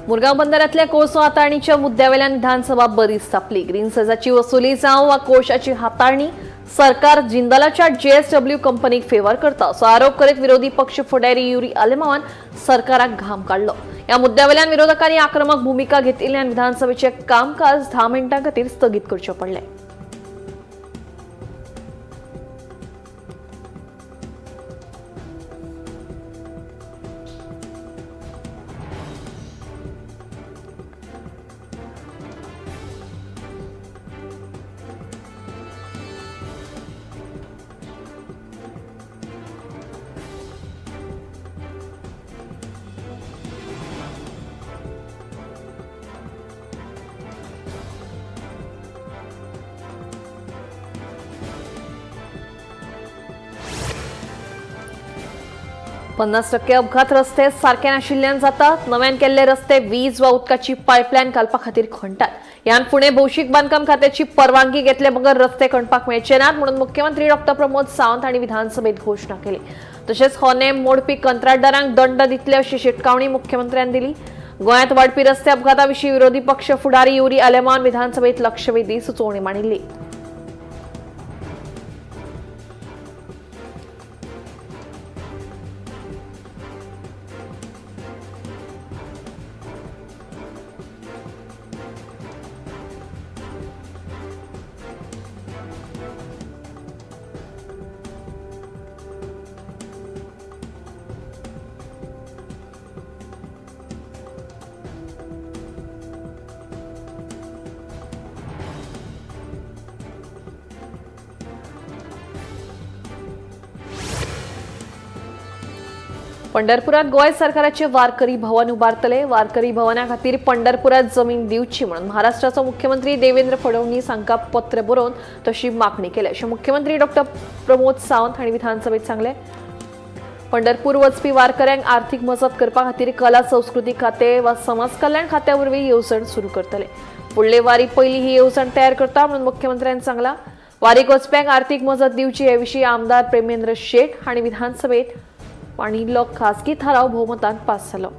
मुरगांव बंदरांतल्या कोळसो हाताळणीच्या मुद्द्यावेल्यान विधानसभा बरीच तापली. ग्रीन सेजाची वसुली जावं वा कोळशाची हाताळणी, सरकार जिंदलाच्या जेएसडब्ल्यू कंपनीक फेवर करता असो आरोप करीत विरोधी पक्ष फुडारी युरी आलेमावान सरकाराक घाम काडलो. या मुद्द्यावेल्यान विरोधकांनी आक्रमक भूमिका घेतिल्ल्यान विधानसभेचे कामकाज 10 मिनटां खातीर स्थगीत करचें पडलें. पन्नास टक्के अपघात रस्ते सारखे नाशिल्ल्यान जातात. नव्यान केल्ले रस्ते वीज वा उदकाची पायपलायन घालपा खातीर खणटात. ह्यान फुडें भौशीक बांदकाम खात्याची परवानगी घेतले बगर रस्ते खणपाक मेळचे नात म्हणून मुख्यमंत्री डॉक्टर प्रमोद सावंत हांणी विधानसभेत घोशणा केली. तशेंच हो नेम मोडपी कंत्राटदारांक दंड दितले अशी शिटकावणी मुख्यमंत्र्यान दिली. गोंयांत वाडपी रस्ते अपघाता विशीं विरोधी पक्ष फुडारी युरी आलेमान विधानसभेत लक्षवेधी सुचोवणी मांडिल्ली. पंढरपुरात गोंय सरकाराचे वारकरी भवन उबारतले. वारकरी भवना खातीर पंढरपुरात जमीन दिवची म्हणून महाराष्ट्राचो मुख्यमंत्री देवेंद्र फडणवीस हांकां पत्र बरोवन तशी मागणी केल्या अशें मुख्यमंत्री डॉक्टर प्रमोद सावंत हांणी विधानसभेत सांगलें. पंढरपूर वचपी वारकऱ्यांक आर्थिक मजत करपा खातीर कला संस्कृती खातें वा समाज कल्याण खात्या वरवीं येवजण सुरू करतले. फुडले वारी पयली ही येवजण तयार करता म्हणून मुख्यमंत्र्यान सांगलां. वारीक वचप्यांक आर्थिक मजत दिवची हे विशीं आमदार प्रेमेंद्र शेट हांणी विधानसभेत मांडिल्लो खासगी थाराव भोवमतान पास जालो.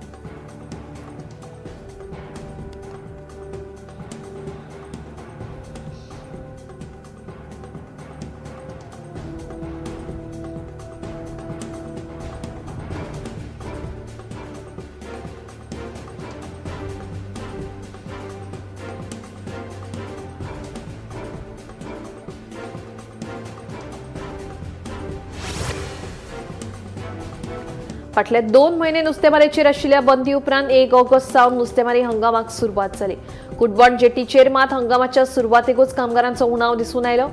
फाटले 2 म्हयने नुस्तेमारीचेर आशिल्ल्या बंदी उपरांत 1 ऑगस्ट सावन नुस्तेमारी हंगामाक सुरवात जाली. कुटबण जेटीचेर मात हंगामाच्या सुरवातेकूच कामगारांचो उणाव दिसून आयलो.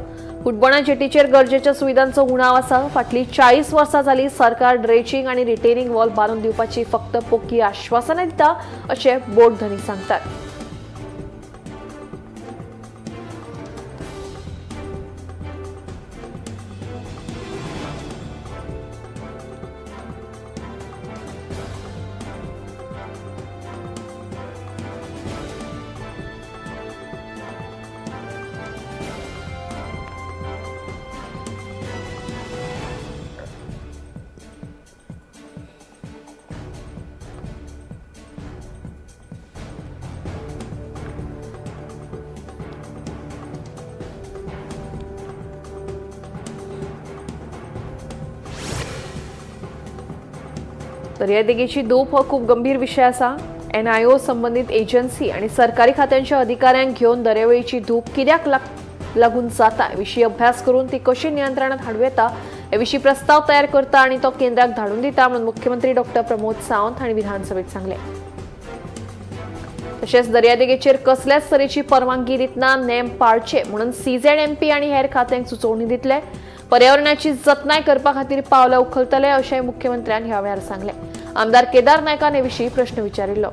कुटबणा जेटीचेर गरजेच्या सुविधांचो उणाव आसा. फाटलीं 40 वर्सां जाली सरकार ड्रेजिंग आनी रिटेनिंग वॉल बांदून दिवपाची फक्त पोकी आश्वासनां दिता अशें बोट धनी सांगतात. दर्यादेगेची धूप हो खूब गंभीर विशय आसा. एनआयओ संबंदीत एजन्सी आनी सरकारी खात्यांच्या अधिकाऱ्यांक घेवन दर्यावेळेची धूप कित्याक लागून जाता हे विशीं अभ्यास करून ती कशी नियंत्रणांत हाडूं येता हे विशीं प्रस्ताव तयार करता आनी तो केंद्राक धाडून दिता म्हणून मुख्यमंत्री डॉक्टर प्रमोद सावंत हांणी विधानसभेत सांगलें. तशेंच दर्यादेगेचेर कसल्याच तरेची परवानगी दितना नेम पाळचे म्हणून सीझेडएमपी आनी हेर खात्यांक सुचोवणी दितले. पर्यावरणाची जतनाय करपा खातीर पावलां उखलतले अशें मुख्यमंत्र्यान ह्या वेळार सांगलें. आमदार केदार नायकान हे विशीं प्रश्न विचारिल्लो.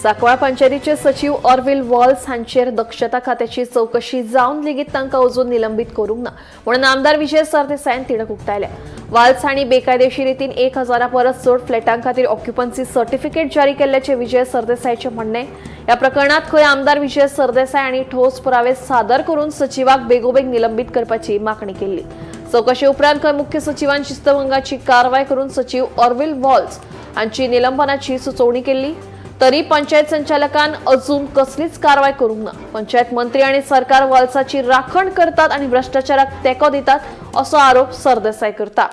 सांकवाळ पंचायतीचे सचीव ऑर्विल वॉल्स हांचेर दक्षता खात्याची चवकशी जावन लेगीत तांकां अजून निलंबीत करूंक ना म्हणून आमदार विजय सरदेसायान तिडक उक्तायल्या. वाल्स हांणी बेकायदेशीर रितीन 1000 परस चड फ्लॅटां खातीर ऑक्युपन्सी सर्टिफिकेट जारी केल्ल्याचें विजय सरदेसायाचें म्हणणें. ह्या प्रकरणांत खंय आमदार विजय सरदेसाय हांणी ठोस पुरावे सादर करून सचिवाक बेगोबेग निलंबीत करपाची मागणी केल्ली. चवकशे उपरांत खंय मुख्य सचिवान शिस्तभंगाची कारवाय करून सचिव ऑर्विल वॉल्स हांची निलंबनाची सुचोवणी केल्ली. तरी पंचायत संचालकान अजून कसलीच कारवाय करूंक ना. पंचायत मंत्री आणि सरकार वॉल्साची राखण करतात आणि भ्रष्टाचाराक तेंको दितात असो आरोप सरदेसाय करता.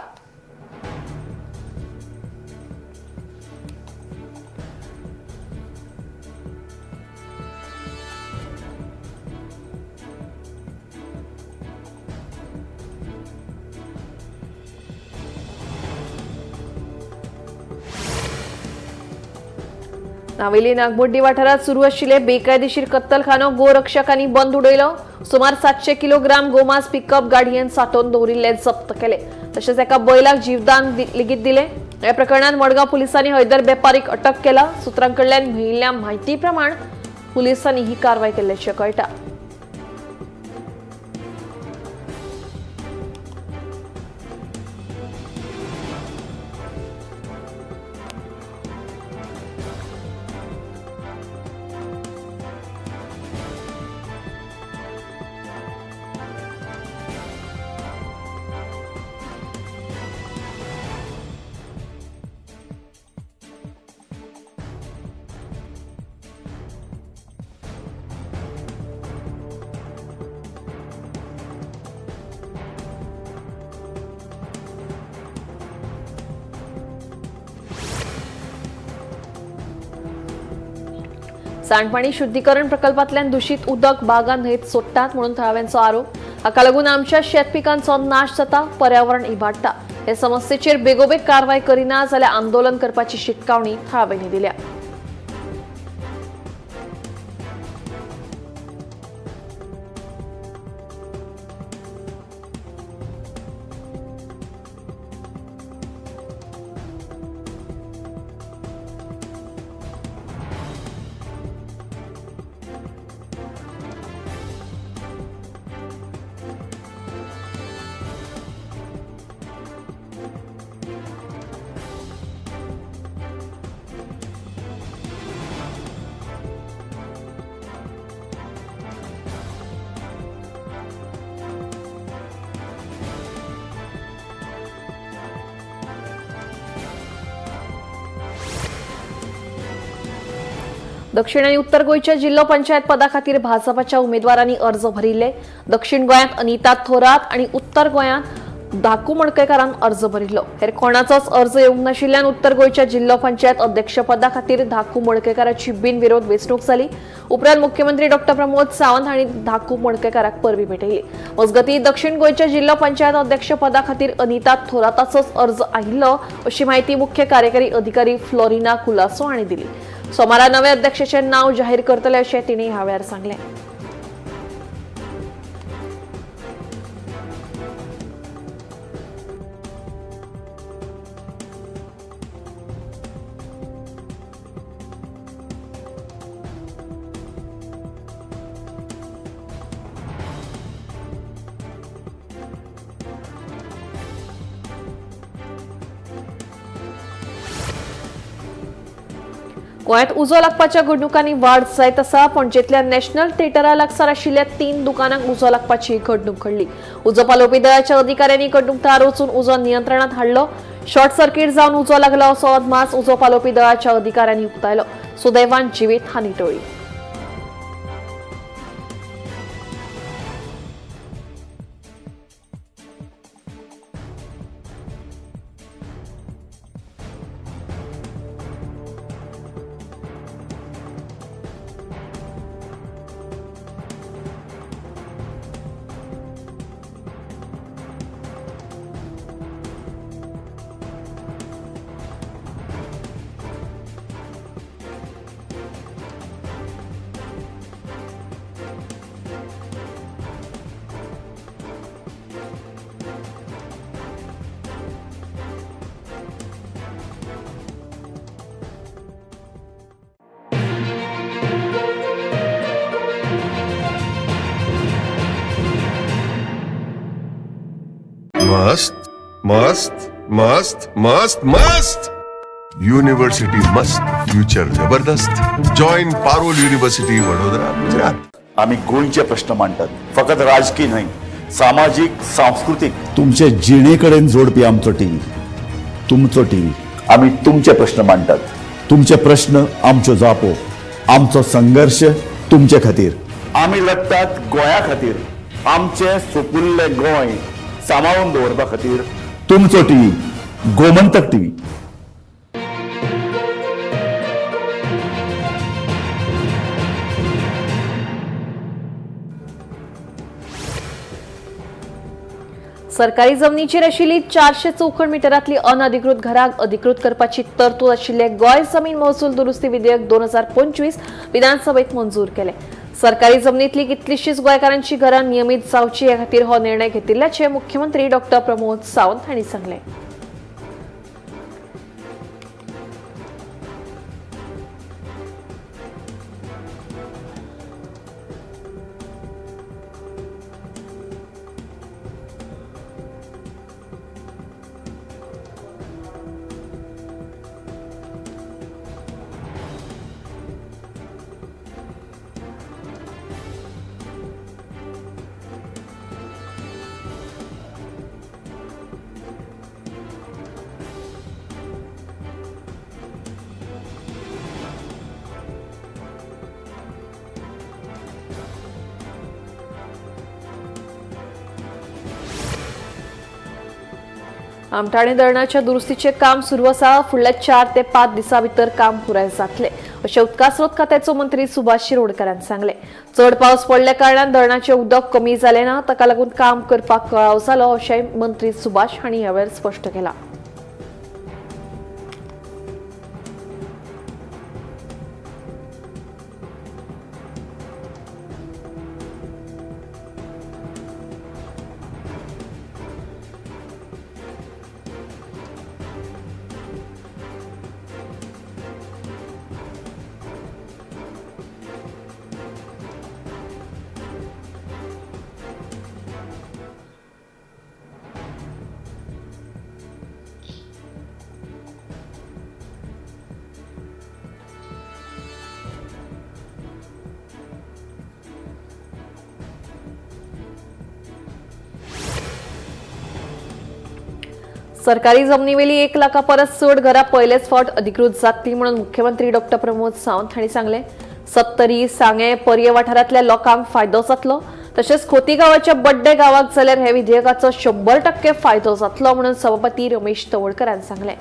नावेली नागमोड्डी वाठारात सुरू आशिल्ले बेकायदेशीर कत्तलखानो गोरक्षकांनी बंद उडयलो. सुमार 700 किलोग्राम गोमांस पिकअप गाडयेन सांठोवन दवरिल्ले जप्त केले. तशेंच एका बैलाक जीवदान लेगीत दिले. ह्या प्रकरणात मडगांव पुलिसांनी हैदर बेपारीक अटक केला. सुत्रां कडल्यान मेळिल्ल्या म्हायती प्रमाण पुलिसांनी ही कारवाय केल्ल्याचें कळटा. सांडपाणी शुद्धीकरण प्रकल्पांतल्यान दूषित उदक बागा न्हंयेत सोडटात म्हणून थळाव्यांचो आरोप. हाका लागून आमच्या शेतपिकांचो नाश जाता, पर्यावरण इबाडटा. हे समस्येचेर बेगोबेग कारवाय करिना जाल्यार आंदोलन करपाची शिटकावणी थळाव्यांनी दिल्या. दक्षिण आणि उत्तर गोंयच्या जिल्हो पंचायत पदा खातीर भाजपाच्या उमेदवारांनी अर्ज भरिल्ले. दक्षिण गोंयांत अनिता थोरात आणि उत्तर गोंयांत धाकू मडकयकारान अर्ज भरिल्लो. हेर कोणाचोच अर्ज येवंक नाशिल्ल्यान उत्तर गोंयच्या जिल्हो पंचायत अध्यक्षपदा खातीर धाकू मडकयकाराची बिनविरोध वेंचणूक जाली. उपरांत मुख्यमंत्री डॉ प्रमोद सावंत हांणी धाकू मडकयकाराक परबी भेटयली. मजगतीं दक्षिण गोंयच्या जिल्हो पंचायत अध्यक्षपदा खातीर अनिता थोराताचोच अर्ज आयिल्लो अशी माहिती मुख्य कार्यकारी अधिकारी फ्लोरिना कुलासो हांणी दिली. सोमारा नवे अध्यक्षाचे नाव जाहीर करतले अशें तिणें ह्या वेळार सांगलें. गोंयांत उजो लागपाच्या घडणुकांनी वाड जायत आसा. पणजेंतल्या नॅशनल थिएटरा लागसार आशिल्ल्या 3 दुकानांक उजो लागपाची घडणूक घडली. उजो पालोवपी दळाच्या अधिकाऱ्यांनी घडणूक थळार वचून उजो नियंत्रणात हाडलो. शॉर्ट सर्किट जावन उजो लागलो असो अदमास उजो पालोवपी दळाच्या अधिकाऱ्यांनी उक्तायलो. सुदैवान जिवीत हानी टळ्ळी. मस्त मस्त मस्त मस्त मस्त युनिव्हर्सिटी मस्त, फ्युचर जबरदस्त. Join Parul university, Vadodara, Gujarat. आम्ही गोंयचे प्रश्न मांडटात, फकत राजकी न्हय, सामाजीक, सांस्कृतीक. तुमचे जिणेकडेन जोडपी आमचो टीव्ही, तुमचो टीव्ही. आम्ही तुमचे प्रश्न मांडटात. तुमचे प्रश्न आमच्यो जापो, आमचो संघर्श तुमचे खातीर. आमी लडटात गोंया खातीर, आमचें सुपुल्लें गोंय सांबाळून दवरपा खातीर. तुमचो टीव्ही, गोमंतक टीव्ही. सरकारी जमनीचेर आशिल्ली 400 चौखण मिटरांतली अनधिकृत घरांक अधिकृत करपाची तरतूद आशिल्ले गोंय जमीन महसूल दुरुस्ती विधेयक 2025 विधानसभेत मंजूर केले. सरकारी जमनीतली कितलीशीच गोंयकारांची घरां नियमीत जावची हे खातीर हो निर्णय घेतिल्ल्याचे मुख्यमंत्री डॉ प्रमोद सावंत हांणी सांगलें. आमठाणे धरणाच्या दुरुस्तीचे काम सुरू आसा. फुडल्या 4 ते 5 दिसां भितर काम पुराय जातले अशें उदका स्रोत खात्याचो मंत्री सुभाष शिरोडकारान सांगले. चड पावस पडल्या कारणान धरणाचें उदक कमी जालें ना, ताका लागून काम करपाक कळाव जालो अशें मंत्री सुभाष हांणी ह्या वेळार स्पश्ट केलां. सरकारी जमनीवेली 1 लाखा परस चड घरां पयलेच फावट अधिकृत जातली म्हणून मुख्यमंत्री डॉ प्रमोद सावंत हांणी सांगलें. सत्तरी, सांगें, पर्ये वाठारांतल्या लोकांक फायदो जातलो, तशेंच खोतीगांवाच्या बड्डे गांवाक जाल्यार हे विधेयकाचो 100% फायदो जातलो म्हणून सभापती रमेश तवडकरान सांगलें.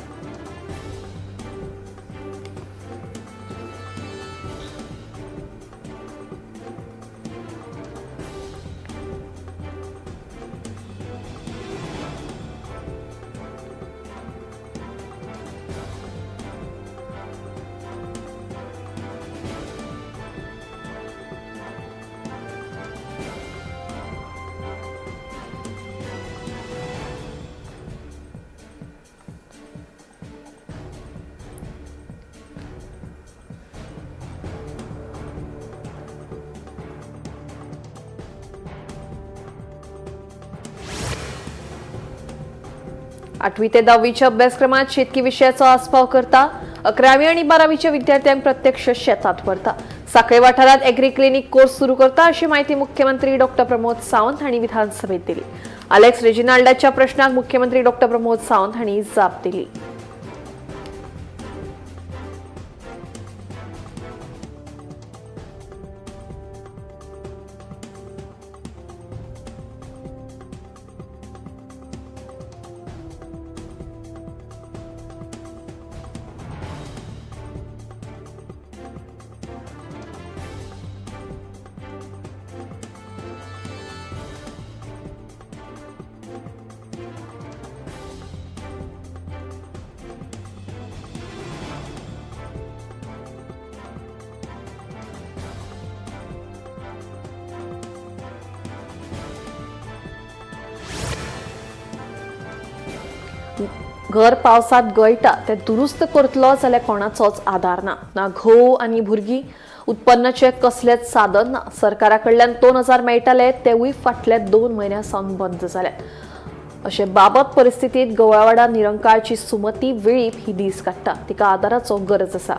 आठवी ते दहावीच्या अभ्यासक्रमात शेतकी विषयाचो आस्पाव करता. 11वी आणि 12वीच्या विद्यार्थ्यांक प्रत्यक्ष शेतात व्हरता. साखळे वाठारात एग्री क्लिनिक कोर्स सुरू करता अशी माहिती मुख्यमंत्री डॉ प्रमोद सावंत हांणी विधानसभेत दिली. अलेक्स रेजिनाल्डाच्या प्रश्नाक मुख्यमंत्री डॉ प्रमोद सावंत हांणी जाप दिली. घर पावसात गळटा ते दुरुस्त करतलो जाल्यार कोणाचोच आदार ना, ना घोव आनी भुरगीं, उत्पन्नाचें कसलेंच साधन ना. सरकारा कडल्यान 2000 मेळटाले तेवूय फाटल्या 2 म्हयन्यां सावन बंद जाल्यात. अशे बाबत परिस्थितीत गवळावाडा निरंकाळची सुमती वेळीप ही दीस काडटा. तिका आदाराचो गरज आसा.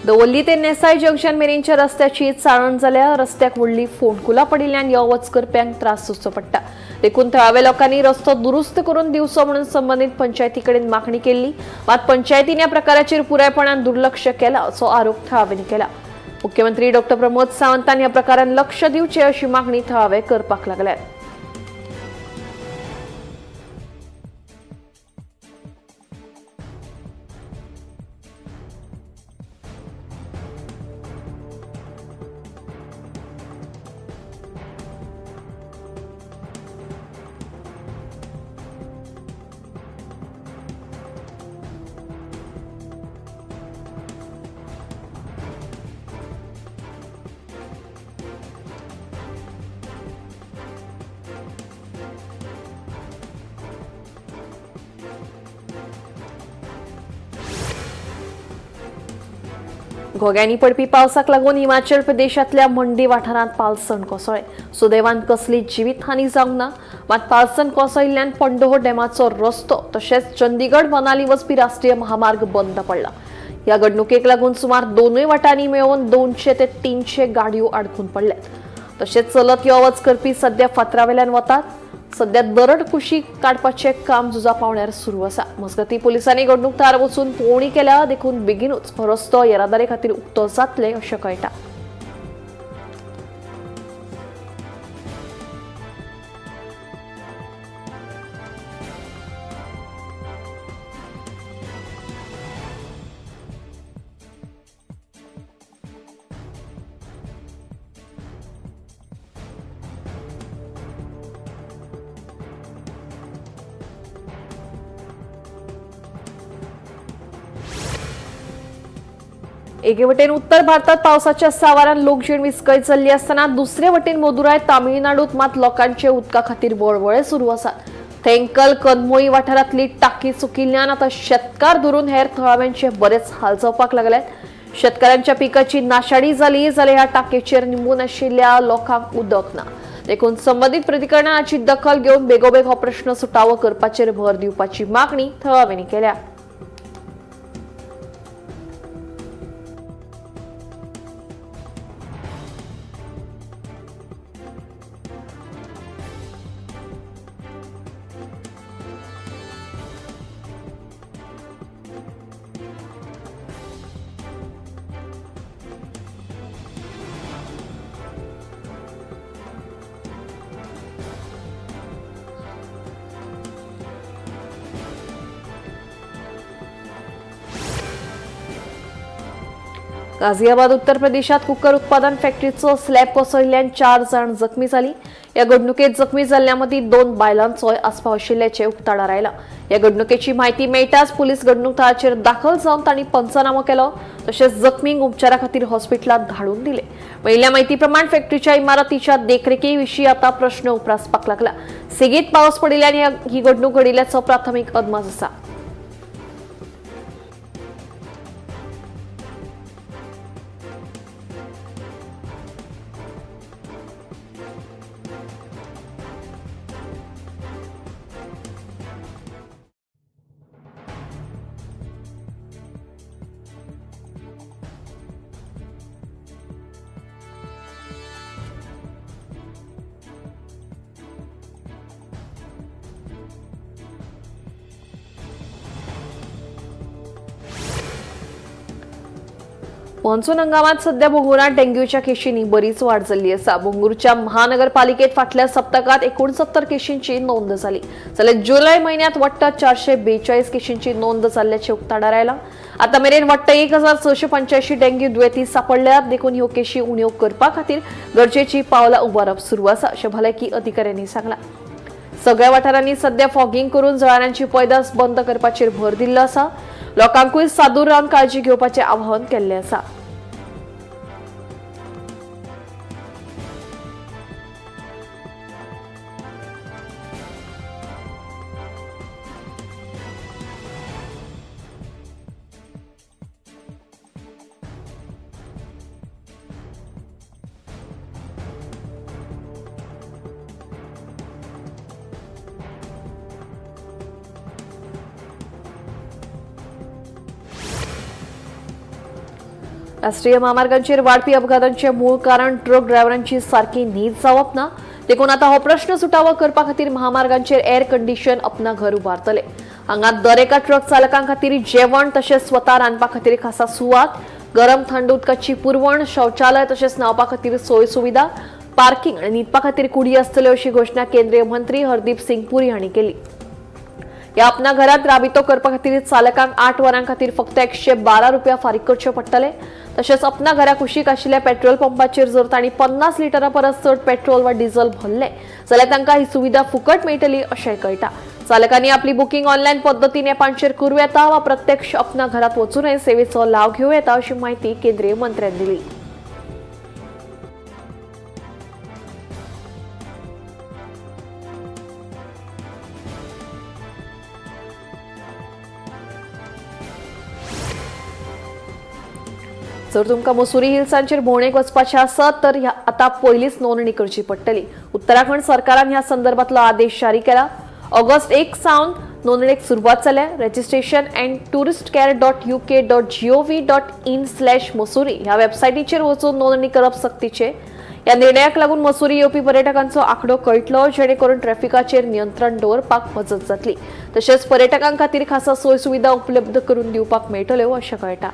दवर्ली ते नेसाय जंक्शन मेरेनच्या रस्त्याची चाळण जाल्या. रस्त्याक व्हडली फोंडकुलां पडिल्ल्यान यो वच करप्यांक त्रास सोंसचो पडटा. देखून थळाव्या लोकांनी रस्तो दुरुस्त करून दिवचो म्हणून संबंदीत पंचायती कडेन मागणी केल्ली. मात पंचायतीन ह्या प्रकाराचेर पुरायपणान दुर्लक्ष केलां असो आरोप थळाव्यांनी केला. मुख्यमंत्री डॉ प्रमोद सावंतान ह्या प्रकारान लक्ष दिवचें अशी मागणी थळावे करपाक लागल्यात. घोग्यांनी पडपी पावसाक लागून हिमाचल प्रदेशांतल्या मंडी वाठारांत पालसण कोसळ्ळें. सुदैवान कसली जिवीतहानी जावंक ना. मात पालसण कोसळिल्ल्यान पंडोह डॅमाचो रस्तो तशेंच चंदीगड मनाली वचपी राष्ट्रीय महामार्ग बंद पडला. ह्या घडणुकेक लागून सुमार दोनूय वाटांनी मेळून 200 ते 300 गाडयो आडकून पडल्यात. तशेंच चलत यो वच करपी सद्या फातरावेल्यान वतात. सद्या दरड कुशीक काडपाचें काम झुजा पावण्यार सुरू आसा. मजगतीं पुलिसांनी घडणूक थळार वचून पळोवणी केल्या. देखून बेगीनूच हो रस्तो येरादारी खातीर उक्तो जातले अशें कळटा. एके वटेन उत्तर भारतात पावसाच्या सावारान लोकजीण विस्कळीत जाल्ली आसतना दुसरे वटेन मदुराय तामिळनाडूत मात लोकांचे उदका खातीर वळवळे सुरू आसात. थेंकल कनमोई वाठारांतली टाकी चुकिल्ल्यान आतां शेतकार धरून हेर थळाव्यांचे बरेच हाल जावपाक लागल्यात. शेतकारांच्या पिकाची नाशाडी जाली जाल्यार ह्या टाकेचेर निंबून आशिल्ल्या लोकांक उदक ना. देखून संबंदीत प्राधिकरणाची दखल घेवन बेगोबेग हो प्रश्न सुटावो करपाचेर भर दिवपाची मागणी थळाव्यांनी केल्या. गाझियाबाद उत्तर प्रदेशात कुकर उत्पादन फॅक्टरीचो स्लॅब कोसळिल्ल्यान 4 जाण जखमी जाली. या घडणुकेत जखमी जाल्ल्यामदीं 2 बायलांचोय आस्पाव आशिल्ल्याचें उक्ताडार आयलां. या घडणुकेची म्हायती मेळटाच पुलीस घडणूक थळाचेर दाखल जावन तांणी पंचनामो केलो. तशेंच जखमींक उपचारा खातीर हॉस्पिटलांत धाडून दिले. मेळिल्ल्या म्हायती प्रमाण फॅक्टरीच्या इमारतीच्या देखरेखी विशीं आतां प्रश्न उप्रासपाक लागला. सेगीत पावस पडिल्ल्यान ही घडणूक घडिल्ल्याचो प्राथमीक अदमास आसा. मॉन्सून हंगामात सध्या भोंगुरात डेंग्यूच्या केशींनी बरीच वाढ जाल्ली आसा. भोंगूरच्या महानगरपालिकेत फाटल्या सप्तकात 69 केशींची नोंद जाली, जाल्यार जुलय म्हयन्यात वट्ट 442 केशींची नोंद जाल्ल्याचें उक्ताडार आयलां. आतां मेरेन वट्ट 1685 डेंग्यू दुयेंती सापडल्यात. देखून ह्यो केशी उण्यो करपा खातीर गरजेची पावलां उबारप सुरू आसा अशें भलायकी अधिकाऱ्यांनी सांगलां. सगळ्या वाठारांनी सध्या फॉगिंग करून जळारांची पैदास बंद करपाचेर भर दिल्लो आसा. लोकांकूय सादूर रावन काळजी घेवपाचें आवाहन केल्लें आसा. राष्ट्रीय म्हामार्गांचेर वाडपी अपघातांचें मूळ कारण ट्रक ड्रायव्हरांची सारकी न्हीद जावप ना. देखून आतां हो प्रश्न सुटावो करपा खातीर महामार्गांचेर एअर कंडिशन अपना घर उबारतले. हांगा दर एका ट्रक चालकां खातीर जेवण तशेंच स्वता रांदपा खातीर खासा सुवात, गरम थंड उदकाची पुरवण, शौचालय तशेंच न्हावपा खातीर सोय सुविधा, पार्किंग आनी न्हिदपा खातीर कुडी आसतल्यो अशी घोशणा केंद्रीय मंत्री हरदीप सिंग पुरी हांणी केली. ह्या अपना घरात राबितो करपा खातीर चालकांक 8 वरां खातीर फक्त 112 रुपया फारीक करचे पडटले. तशेंच अपना घरा कुशीक आशिल्ल्या पेट्रोल पंपाचेर जर तांणी 50 लिटरा परस चड पेट्रोल वा डिझल भरले जाल्यार तांकां ही सुविधा फुकट मेळटली अशेंय कळटा. चालकांनी आपली बुकींग ऑनलायन पद्दतीन ॲपांचेर करूं येता वा प्रत्यक्ष अपना घरात वचूनय सेवेचो लाव घेवं येता अशी म्हायती केंद्रीय मंत्र्यान दिली. जर तुमकां मसुरी हिल्सांचेर भोंवडेक वचपाचें आसत तर आतां पयलींच नोंदणी करची पडटली. उत्तराखंड सरकारान ह्या संदर्भातलो आदेश जारी केला. ऑगस्ट 1 सावन नोंदणेक सुरवात जाल्या. Registration and tourist care dot U K dot G O V dot in slash Mussoorie ह्या वेबसायटीचेर वचून नोंदणी करप सक्तीचें. ह्या निर्णयाक लागून मसुरी येवपी पर्यटकांचो आंकडो कळटलो, जेणे करून ट्रॅफिकाचेर नियंत्रण दवरपाक मजत जातली. तशेंच पर्यटकां खातीर खासा सोय सुविधा उपलब्ध करून दिवपाक मेळटल्यो अशें कळटा.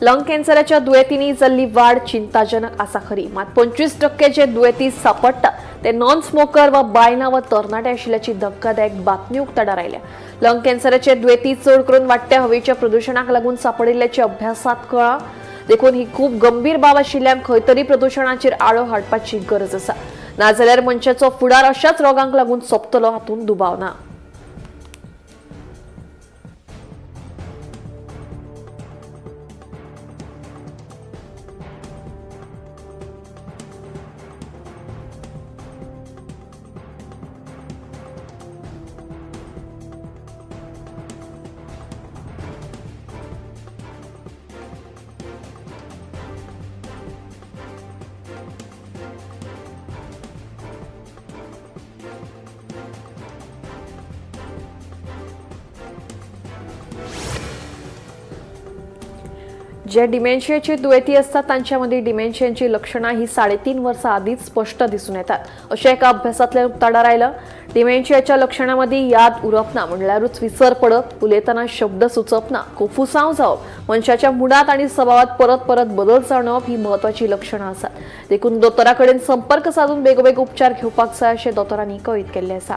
लंग कॅन्सराच्या दुयेंतींनी जाल्ली वाड चिंताजनक आसा खरी, मात 25% जे दुयेंती सापडटा ते नॉन स्मोकर वा बायलां वा तरणाटे आशिल्ल्याची धक्कादायक बातमी उक्ताडार आयल्या. लंग कॅन्सराचे दुयेंती चड करून वाडट्या हवेच्या प्रदुशणाक लागून सापडिल्ल्याचे अभ्यासात कळ्ळां. देखून ही खूब गंभीर बाब आशिल्ल्यान खंय तरी प्रदुशणाचेर आळो हाडपाची गरज आसा, नाजाल्यार मनशाचो फुडार अशाच रोगांक लागून सोंपतलो हातूंत दुबाव ना. जे डिमेन्शियाचे दुयेंती असतात तांच्यामध्ये डिमेन्शियाची लक्षणां ही 3.5 वर्सां आदींच स्पश्ट दिसून येतात अशें एका अभ्यासांतल्यान उक्ताडार आयलां. डिमेन्शियाच्या लक्षणांमध्ये याद उरप ना, म्हणल्यारूच विसर पडप, उलयतना शब्द सुचप ना, कोफुसांव जावप, मनशाच्या मुडांत आनी सभावात परत परत बदल जाणवप ही म्हत्वाची लक्षणां आसात. देखून दोतोरा कडेन संपर्क सादून बेगोबेग उपचार घेवपाक जाय अशें दोतोरांनी कळीत केल्लें आसा.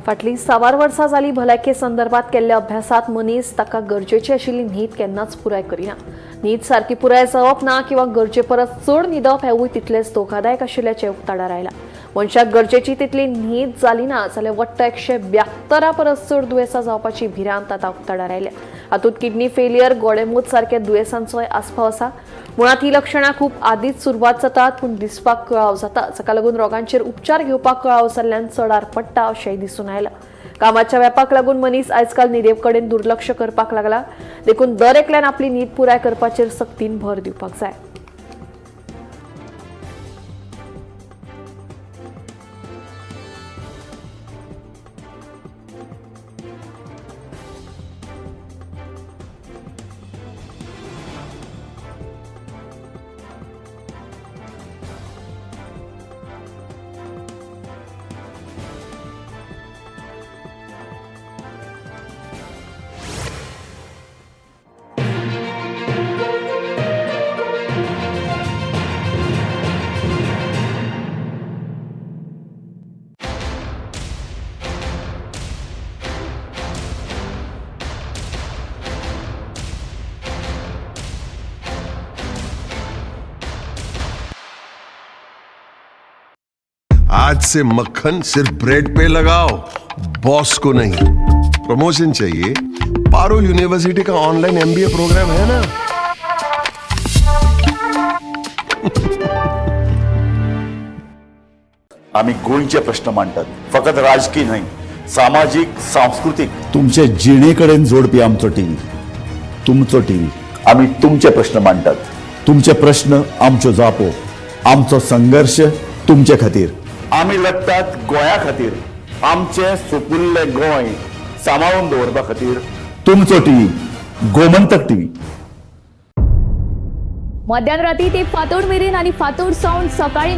फाटलीं 4 वर्सां जाली भलायके संदर्भात केल्ल्या अभ्यासात मनीस ताका गरजेची आशिल्ली न्हीद केन्नाच पुराय करिना. न्हीद सारकी पुराय जावप ना किंवा गरजे परस चड न्हिदप हेवूय तितलेंच धोकादायक आशिल्ल्याचें उक्ताडार आयलां. मनशाक गरजेची तितली न्हीद जाली ना जाल्यार वट्ट 172 परस चड दुयेंसां जावपाची भिरांत आतां उक्ताडार आयल्या. हातूंत किडनी फेलियर, गोडेंमूत सारक्या दुयेंसांचोय आस्पाव आसा. मुळांत ही लक्षणां खूब आदींच सुरवात जातात, पूण दिसपाक कळाव जाता, जाका लागून रोगांचेर उपचार घेवपाक कळाव जाल्ल्यान चडार पडटा अशेंय दिसून आयलां. कामाच्या व्यापाक लागून मनीस आयजकाल न्हिदे कडेन दुर्लक्ष करपाक लागला, देखून दर एकल्यान आपली न्हीद पुराय करपाचेर सक्तीन भर दिवपाक जाय. आज से मक्खन सिर्फ ब्रेड पे लगाओ, बॉस को नहीं. प्रमोशन चाहिए? पारुल यूनिवर्सिटी का ऑनलाइन एमबीए प्रोग्राम है ना. आमी गोंयचे प्रश्न मांडटात, फकत राजकी न्हय, सामाजीक, सांस्कृतीक. तुमचे जिणे कडेन जोडपी आमचो टीव्ही, तुमचो टीव्ही. आमी तुमचे प्रश्न मांडटात. तुमचे प्रश्न आमच्यो जापो, आमचो संघर्श तुमचे खातीर. आमी लडटात गोंया खातीर, आमचें सुपुल्लें गोंय सांबाळून दवरपा खातीर. तुमचो टीव्ही, गोमंतक टीव्ही. मध्यान राती ते फांतोड मेरेन आनी फांतोड सावन सकाळी